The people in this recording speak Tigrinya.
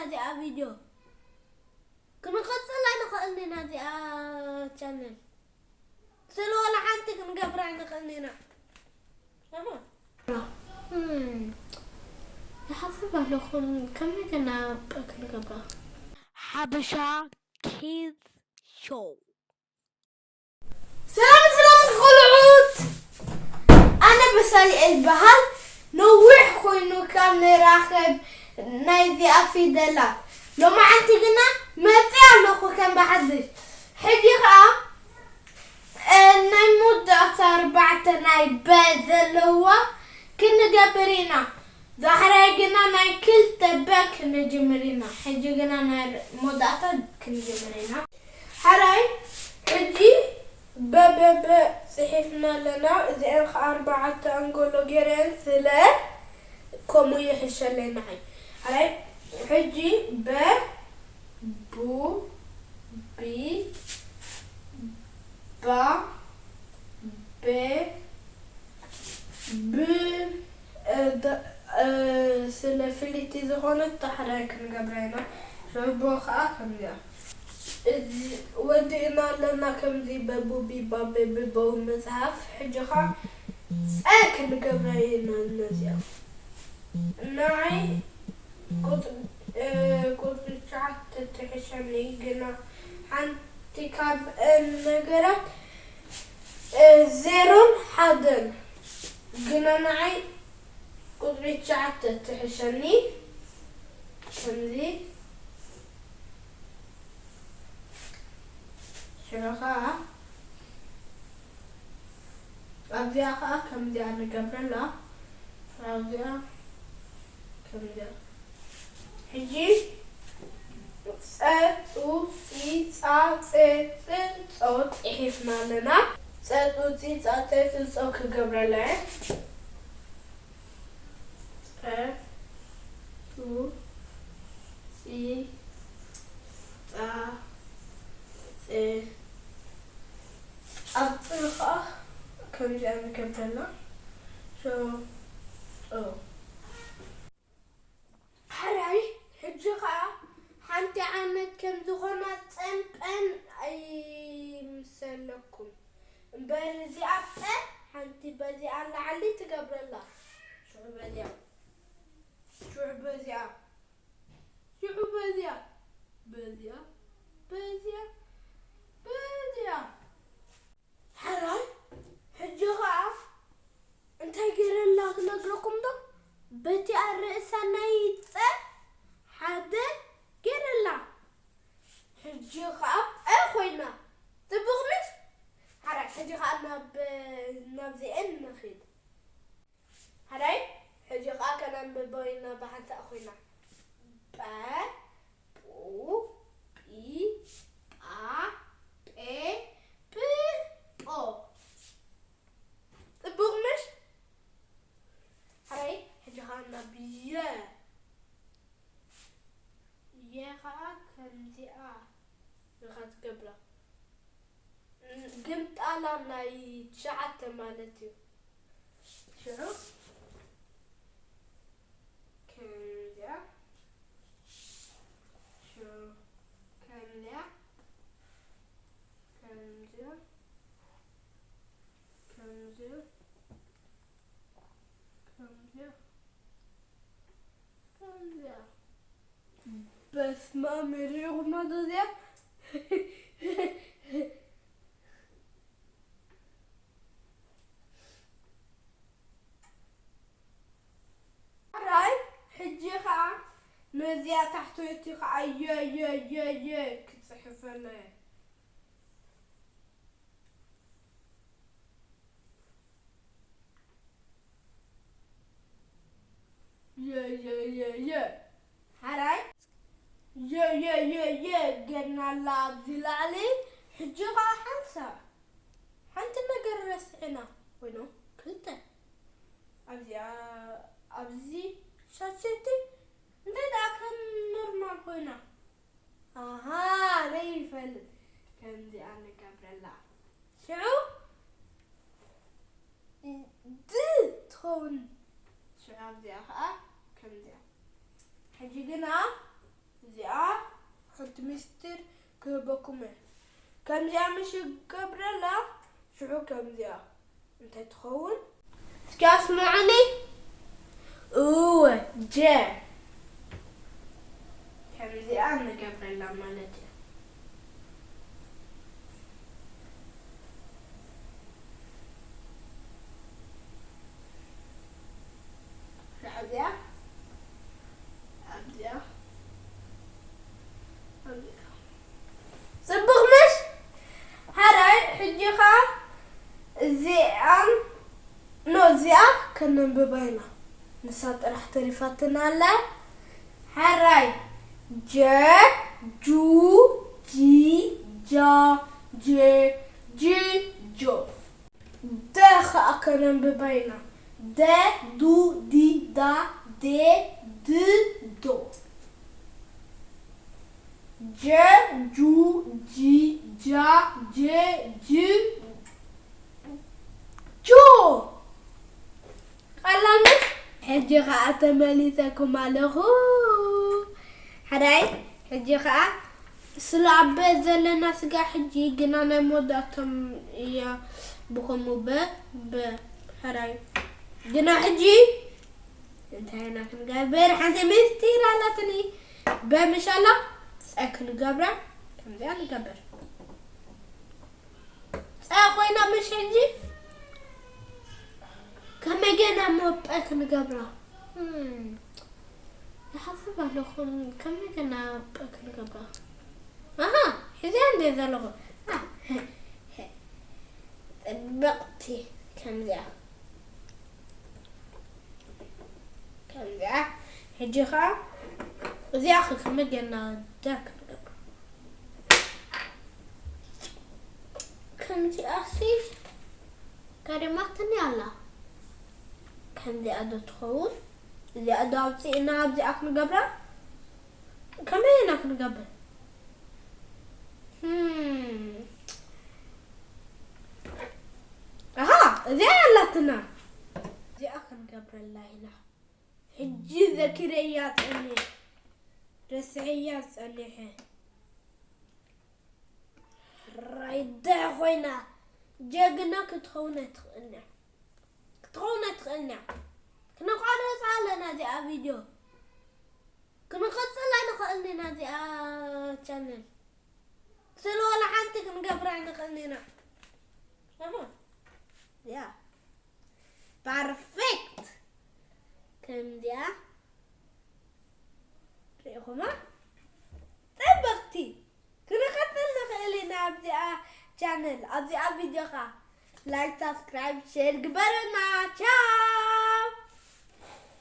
እዚኣ ቪድዮ ክንቕጽል ኣይንኽእልን ኢና። እዚኣ ቻነል ስለ ዋላ ሓንቲ ክንገብራ ኣይንኽእልን ኢና። ኣማ። እም፣ ይሓስብ ኣለኹ፣ ከመይ ገና ክንገብራ? ሓበሻ ኪድስ ሾው። ሰላም፣ ሰላም ቆልዑት፣ ኣነ በሳሊ ይበሃል። ነዊሕ ኮይኑ ካብ ንራኸብ ናይዚኣ ፊደላት። ሎማዓንቲ ግና መፂኣ ኣለኹ ከም ብሓድሽ። ሕጂ ኸዓ፣ እ፣ ናይ መወዳእታ ኣርባዕተ ናይ በ ዘለዋ ክንገብር ኢና። ዳሕራይ ግና ናይ ክልተ በ ክንጅምር ኢና። ሕጂ ግና ናይ መወዳእታ ክንጅምር ኢና። ሕራይ፣ ሕጂ በበበ ጽሒፍና ኣለና። እዚአን ኸዓ ኣርባዕተ ኣንጎሎ ገይረን ስለ ከምኡ ይሕሸለይ ንዓይ። ሕራይ፣ ሕጂ በ፣ ቡ፣ ቢ፣ ባ፣ ቤ፣ ብ፣ እ፣ ደ-፣ እ፣ ስለ ፍልይቲ ዝኾነት ዳሕራይ ክንገብራ ኢና። ሽዑ ኸዓ ከምዚኣ። እዚ ወዲእና ኣለና ከምዚ በቡ ቢባ በቢ በቡ መጽሓፍ። ሕጂ ኸዓ ጸ ክንገብራ ኢና ነዚኣ። ንዓይ ቁጽ-፣ እ፣ ቁጽሪ ትሽዓተ ትሕሸኒ ግና ሓንቲ ካብ እን ነገራት፣ እ፣ ዜሮን ሓደን ግና ንዓይ ቁጽሪ ትሽዓተ ትሕሸኒ። ከምዚ ሽዑ ኸዓ ኣብዚኣ ኸዓ ከምዚኣ ንገብረላ። ኣብዚኣ ከምዚኣ። ሕጂ ጸ፣ ጹ፣ ጺ፣ ጻ፣ ጼ፣ ጽ፣ ጾ ጽሒፍና ኣለና። ጸ፣ ጹ፣ ጺ፣ ጻ፣ ጼ፣ ጽ፣ ጾ ክገብረላ እየ። ጸ፣ ጹ፣ ጺ፣ ጻ፣ ጼ። ኣብ ጽ ኸዓ ከምዚኣ ንገብረላ። ሾ፣ ጾ። ሕራይ፣ ሕጂ ኸዓ ሓንቲ ዓይነት ከም ዝኾና ጸንቀን ኣይምሰለኩም። እምበር እዚኣ ጸ ሓንቲ በዚኣ ላዕሊ ትገብረላ። ሽዑ በዚኣ፣ ሽዑ በዚኣ፣ ሽዑ በዚኣ፣ በዚኣ፣ በዚኣ፣ በዚኣ። ሕራይ፣ ሕጂ ኸዓ እንታይ ገይረላ ክነግረኩም ዶ? በቲ ኣርእሳ ናይ ጸ ሓደ ገይረላ። ሕጂ ኸዓ ጸ ኮይና። ጽቡቕ ምሽ? ሕራይ፣ ሕጂ ኸዓ ናብ፣ ናብዚኤን ንኺድ። ሕራይ፣ ሕጂ ኸዓ ከነንብቦ ኢና ብሓንሳእ ኮይና። ጳ፣ ጳ፣ ጳ፣ ጴ፣ ጵ፣ ጶ። ጽቡቕ ምሽ? ሕራይ፣ ሕጂ ኸዓ ናብ የ። የ ኸዓ ከምዚኣ ኢኻ ትገብራ። ግምጣላ ናይ ትሽዓተ ማለት እዩ። ሽዑ ከምዚኣ፣ ሽዑ ከምዚኣ፣ ከምዚኣ፣ ከምዚኣ፣ ከምዚኣ፣ ከምዚኣ። በስመ ኣብ፣ ርኢኹማ ዶ እዚኣ? ሕራይ፣ ሕጂ ኸዓ ነዚኣ ታሕተወይቲ ኸዓ የ፣ የ፣ የ፣ የ ክጽሕፈላ እየ። የ፣ የ፣ የ፣ የ። ሓራይ። የ፣ የ፣ የ፣ የ። ገና ኣላ ኣብዚ ላዕሊ። ሕጂ ኸዓ ሓንሳብ። ሓንቲ ነገር ረሲዕና። ወይ ኖ፣ ክልተ። ኣብዚኣ፣ ኣብዚ ሻሸቲ። እንታይ ደኣ ከም ኖርማል ኮይና። ኣሃ፣ ኣነ ይፈልጥ። ከምዚኣ ንገብረላ። ሽዑ ድ ትኸውን። ሽዑ ኣብዚኣ ኸዓ ከምዚኣ። ሕጂ ግና እቲ ምስጢር ክህበኩም እየ። ከምዚኣ ምሽ ገብረላ ሽዑ ከምዚኣ እንታይ ትኸውን? እስኪ ኣስምዑኒ። እወ፣ ጀ። ከምዚኣ ንገብረላ ማለት እዩ። እዚኣ፣ ኣብዚኣ፣ ኣብዚኣ። ጽቡቕ ምሽ? ሓራይ፣ ሕጂ ኸኣ እዚኣን፣ ኖ፣ እዚኣ ከነንብባ ኢና። ንሳ ጥራሕ ተሪፋትና ኣላ። ሓራይ፣ ጀ፣ ጁ፣ ጂ፣ ጃ፣ ጀ፣ ጂ፣ ጆ። ደ ኸኣ ከነንብባ ኢና። ደ፣ ዱ፣ ዲ፣ ዳ፣ ዴ፣ ድ፣ ዶ። ጀ፣ ጁ፣ ጂ፣ ጃ፣ ጀ፣ ጅ፣ ጆ። ቀላል ነሽ? ሕጂ ኸኣ ተመሊሰኩም ኣለኹ። ሓራይ፣ ሕጂ ኸኣ ስለ ኣብ ዘለና ስጋ ሕጂ ግና ናይ መወዳእቶም እያ ብኸምኡ በ-፣ በ-፣ ሕራይ። ግና ሕጂ እንታይ ኢና ክንገብር? ሓንቲ ምስጢር ኣላትኒ። በምሻላ ጸ ክንገብራ፣ ከምዚኣ ንገብር። ጸ ኮይና ምሽ ሕጂ? ከመይ ገና መወ ጳ ክንገብራ? እም፣ ይሓስብ ኣለኹ። ከመይ ገና ጳ ክንገብራ? ኣሃ፣ ሕዚኣ እንደ ዘለኹ። ኣ፣ ጽብቕቲ ከምዚኣ። ከምዚኣ። ሕጂ ኸኣ እዚኣ ከ ከመይ ገና ደ ክንገብራ? ከምዚኣሲ ገሪማትኒ ኣላ። ከምዚኣ ዶ ትኸውን? እዚኣ ዶ ኣውፂእና ኣብዚኣ ክንገብራ? ከመይ ኢና ክንገብር? ህም። ኣሃ፣ እዚኣ ኣላትና። እዚኣ ክንገብረላ ኢና። ሕጂ ዘኪረያ ጸኒሐ። ረስዐያ ጸኒሐ። ራይዳ ኮይና ጀግና ክትኸውን ኣይትኽእልን እያ። ክትኸውን ኣይትኽእልን እያ። ክነቋርጻ ኣለና እዚኣ ቪድዮ። ክንቕጽል ኣይንኽእልን ኢና እዚኣ ቻነል። ስለ ወላ ሓንቲ ክንገብራ ኣይንኽእልን ኢና። ኣሃ። ያ። ፐርፌክት። ከምዚኣ ርኢኹማ? ጽብቕቲ። ክንቐጽል ንኽእል ኢና ኣብዚኣ ቻነል፣ ኣብዚኣ ቪድዮ ኸኣ ላይክ፣ ሳብስክራይብ፣ ሼር ግበሩና። ቻው።